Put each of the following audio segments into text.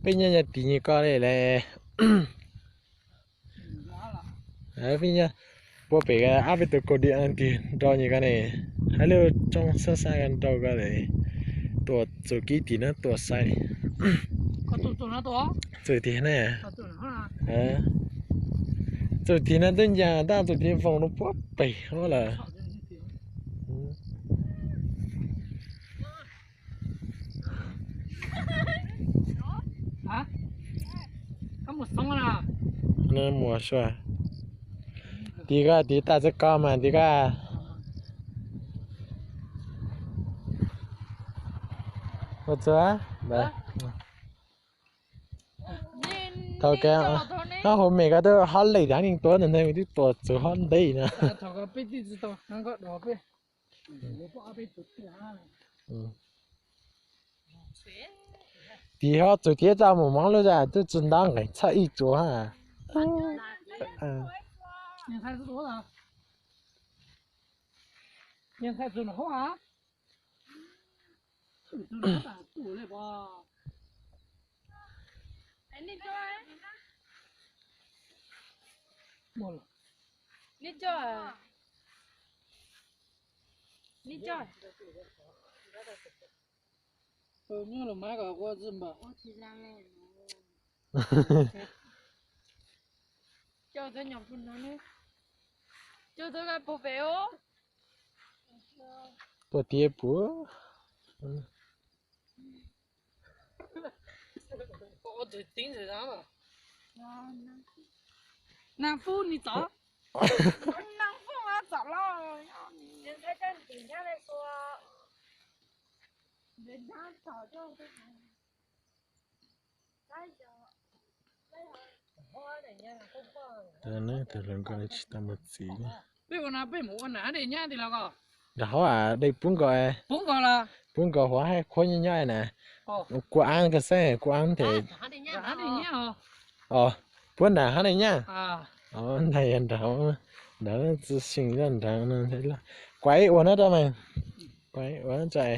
Peb nyob nyob tim nyuag ko li le. Peb nyob puag pem ab peb tus kaus diam tig nrau nyuag ko ne. Hais lub roob xab xab ko nrau ko le. Tuam txum kib tim no tuam sai. Txum tiag ne. Txum tiag no twb ncas tab txum tiag voos no puag pem lawm. Mus sua. Tiv ko tiv tas txog ko mas tiv ko. Ua txog thaum ka hauv me ko twb hob lem dab neeg tuaj ntawd twb tuam txug hob ntej na. Tiv hob txug thiab tau mus mob lub zaj twb tsis ntab nqees txhaj ib tsuav ha. Puas tiag puas? Tus hluas nkauj tsis tau mus txiv. Nram hauv dej pub nkaus, pub nkaus huav hab qhuab nyob nyob na. Kua ab koj xeeb kua ab nthe. Puab nram hab dej nyaj. Ntag yog nram, nram txi xyoo zoj nram no. Kuav ib ua no rau mas, kuav ib ua no rau.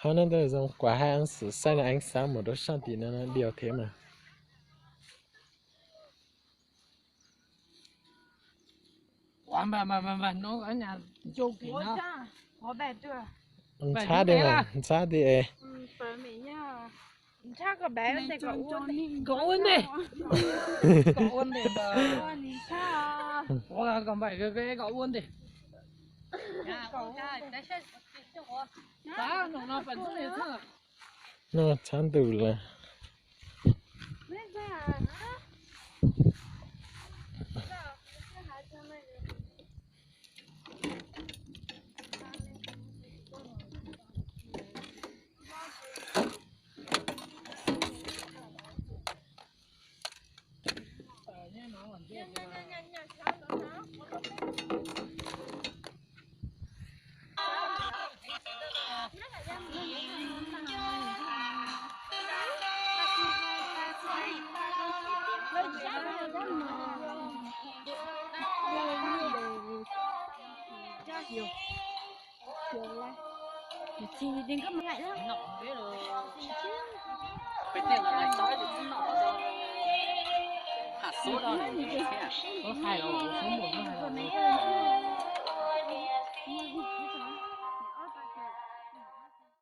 Hab no ntawd zoo kuav hab xwm xaib no eeb xav mus rau sab tim no no diaus thiab mas. Ntxhab di, ntxhab di es. Noj txhab ntws lawm.